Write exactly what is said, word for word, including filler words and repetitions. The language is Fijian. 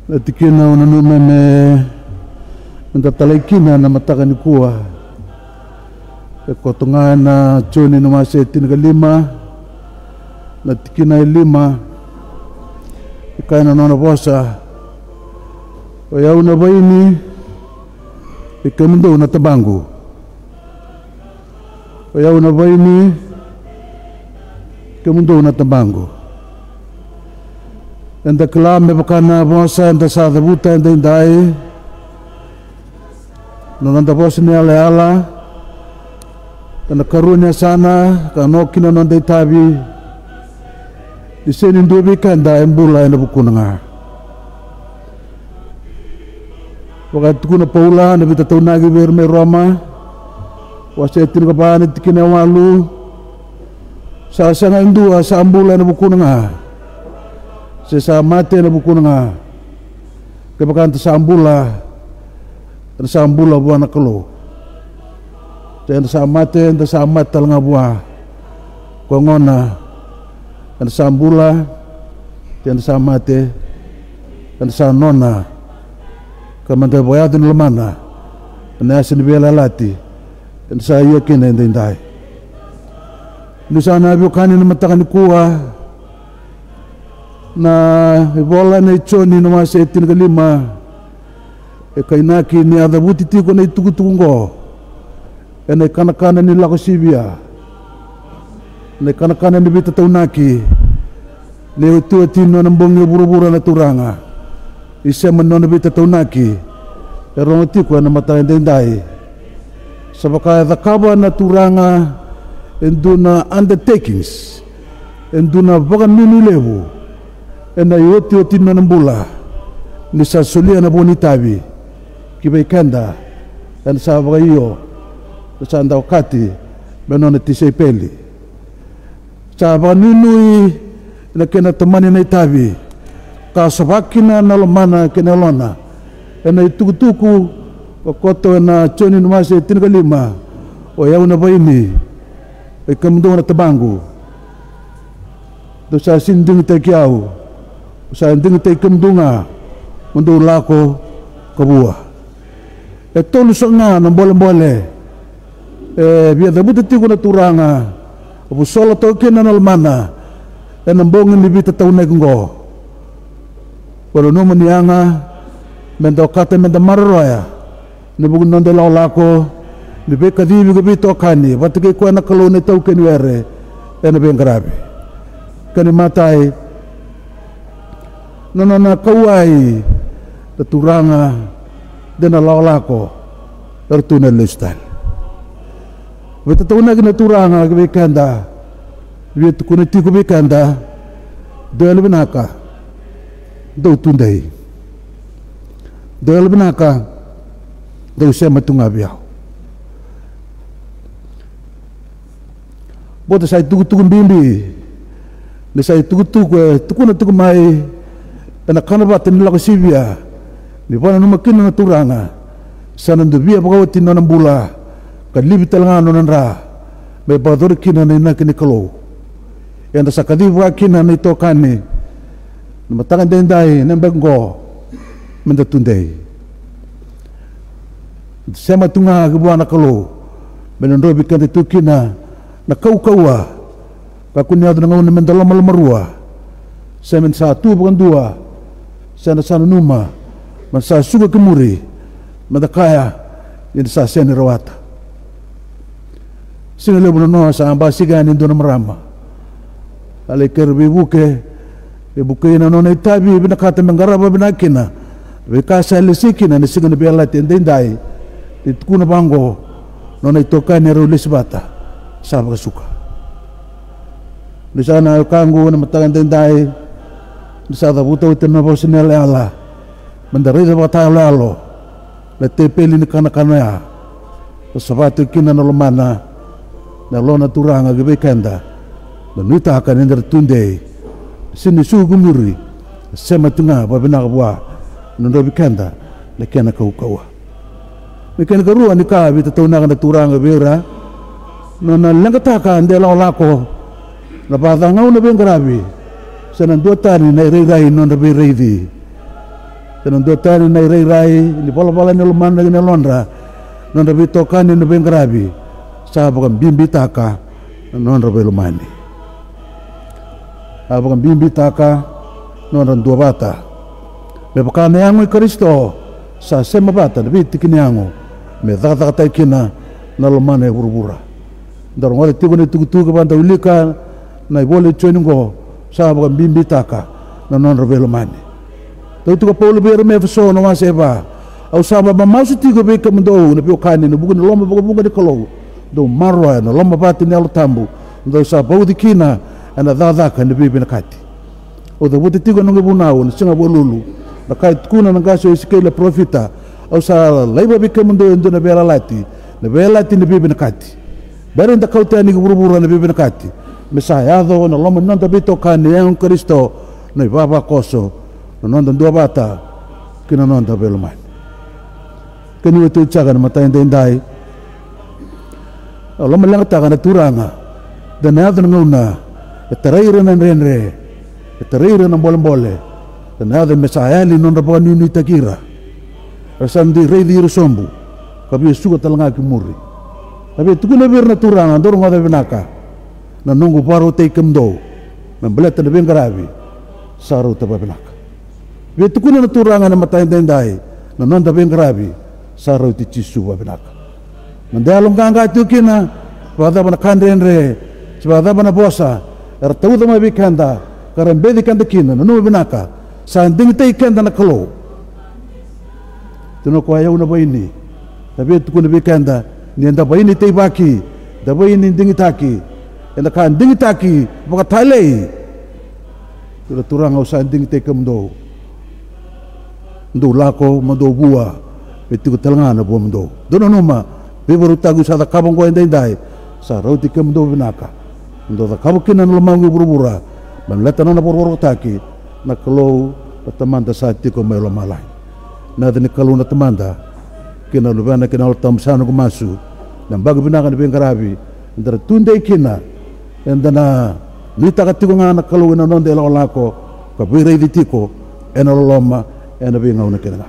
Na tikina au nanuma me, me da talai kina na mataka nikua, e koto ga ena Joni na wase tinikalima, na tikina e lima. E kaya na nona vosa: O yau na vaini, i kemudou na tabaqu. O yau na vaini, kemudou na tabaqu. Eda kila me vaka na vosa eda sa cavuta edaidai, na noda vosa ni yalayala, ena karua ni yasana ka no kina na noda itavi, ni sega ni dua vei keda e bula ena vukuna ga. Vaka e tukuna Paula na veitataunaki vei ira mai Roma, wase tinikava na tikina e walu: Sa sega e dua sa bula ena vukuna ga, se sa mate ena vukuna ga. Kevaka eda sa bula, eda sa bula vua na Kalou. Se eda sa mate, eda sa mate tale ga vua ko Gona. Eda sa bula, se eda sa mate, eda sa nona. Ka meda vakayaco ni lomana ena yasa ni veiyalayalati eda sa ia kina edaidai. Ni sa na veiwekani na mataka nikua, na ivola nei Joni na wase tinikalima, e kainaki ni a cavuti tiko na itukutuku oqo ena ikanakana ni Lako Sivia, na ikanakana ni veitataunaki, na iotioti ni nona bogi e vuravura na Turaga. Isema ni nona veitataunaki e rogo tiko ena mataka edaidai. Sa vaka e cakava na Turaga e dua na undertakings, e dua na vakanuinui levu ena iotioti ni nona bula, ni sa solia na vo ni itavi ki vei keda eda sa vakaio, eda sa dau kati me nona tisaipeli. Sa vakanuinui ena kena tomani na itavi, ka sova kina na lomana kei na yalona ena itukutuku ka koto ena Joni na wase tinikalima: O yau na vaini, i kemudou na tabaqu. Dou sa sega ni digitaki au, au sa digitaki kemudou ga, mo dou lako ka vua. E tolu saka ga na bolebole e via cavuta tiko na Turaga, a vusolo toka kina na lomana ena bogi ni veitataunaki oqo. Au nanuma ni yaga meda okata meda maroroya ena vuku ni noda ilakolako ni veikacivi ka veitokani vata kei koya na Kalou na itaukei ni were ena veiqaravi. Kena imatai, na nona kauwai na Turaga de na lakolako eratou na lesu tale. Veitataunaki na Turaga ki vei keda, via tukuna tiko vei keda: Dou yalovinaka, dou tudei. Dou yalovinaka, dou sema tu ga vei au. Vata sa itukutuku bibi, ni sa itukutuku e tukuna tiko mai ena kana vata ni Lako Sivia, ni vakananuma kina na Turaga sa na dovia vakaoti na nona bula, ka livi tale ga na nona dra me vakayacori kina na inaki ni Kalou. Eda sa kacivi vaka kina na itokani na mataka edaidai, na yabaki oqo, meda tudei. Sema tu ga ki vua na Kalou me na drovi keda tu kina na kaukauwa. Kakua ni yaco na gauna meda lomalomarua, se meda sa tu vakadua, se da sa nanuma meda sa suka ki muri, meda kaya ni da sa sega ni rawata. Siga levu na noa sa basika yani e dua na marama. A lai kere veivuke, e vukei na nona itavi, e vinakata me qarava vinaka kina na veika sa lesi kina ena siga ni veiyalayalati edaidai. Ni tukuna vaqo na nona itokani, e rau lesi vata, sa vakasuka. Ni sa na wekaqu, na mataka edaidai ni sa cavuta oti na vosa ni yalayala, meda raica vakatayaloyalo na tepeli ni kanakana oya. Sa savati kina na lomana, na yalona na Turaga ki vei keda. Da nuitaka ni da ra tudei, sega ni suka ki muri, sema tu ga vakavinaka vua, na drovi keda na kena kaukauwa. Na kena ikarua ni ka e veitataunaka na Turaga vei ira, na nona leqataka de lakolako na vakacagau na veiqaravi Se na dua tani na irairai ni nodra veiraici. Se na dua tani na irairai ni valavala ni lomana kei na yalodra na nodra veitokani, na veiqaravi. Sa vakabibitaka na nodra veilomani. A vakabibitaka na nodra duavata. Me vaka na yago i Karisito sa sema vata na veitiki ni yago, me cakacakataki kina na lomana e vuravura. Da rogoca tiko na itukutuku, vaka da wilika na ivola i Joni oqo, sa vakabibitaka na nodra veilomani. Dau tiko Paula vei ira mai Efeso na wase e va: Au sa vakamamasu tiko vei kemudou na veiwekani, ena vuku ni loma vakavuqa ni Kalou, dou maroroya na loma vata ni Yalo Tabu, dou sa vauci kina ena cakacaka ni veivinakati. Au cavuta tiko ena noqu ivunau ena siga Vukelulu na ka e tukuna na qase o Isikeli na parofita: Au sa laiva vei kemudou e dua na veiyalayalati, na veiyalayalati ni veivinakati. Bera ni da kauta yani ki vuravura na veivinakati, me sa yaco na loma ni noda veitokani e yago i Karisito, na ivavakoso, na noda duavata kei na noda veilomani. Kemuni wati, oti saka na mata edaidai, au lomaleqataka na Turaga. Da na yaco na gauna e tarai ira na dredre, e tarai ira na bolebole. Da na yaco me sa yali na nodra vakanuinuitaki ira. Era sa dui raici ira sobu ka via suka tale ga ki muri. Ka via tukuna vei ira na Turaga: Dou rogoca vinaka na noqu vakarautaki kemudou me baleta na veiqaravi sa rauta vakavinaka. Via tukuna na Turaga ena mata edaidai na noda veiqaravi sa rauti Jisu vakavinaka. Noda yaloqaqa tiko kina, vakacava na ka dredre se vakacava na vosa era tauca mai vei keda ka ra beci keda kina, nanuma vinaka, sa digitaki keda na Kalou. Tukuna o koya: Au na vaini. Sa via tukuna vei keda ni eda vaini teivaki, eda vaini digitaki, eda ka digitaki vakatalei. Tukuna na Turaga: Au sa digitaki kemudou. Dou lako mo dou vua, me tiko tale ga na vuamudou. Dou nanuma, veivakarautaki au sa cakava oqo edaidai sa rauti kemudou vinaka, mo dou cakava kina na lomaqu e vuravura, me baleta na nona vakarokorokotaki na Kalou na Tamada sa tiko mai lomalagi. Ena yaca ni Kalou na Tamada kei na Luvena kei na Yalo Tabu sa noqu masu. Na yabaki vinaka ni veiqaravi eda na tudei kina, eda na nuitaka tiko ga na Kalou ena noda ilakolako ka veiraici tiko ena loloma ena veigauna kece ga.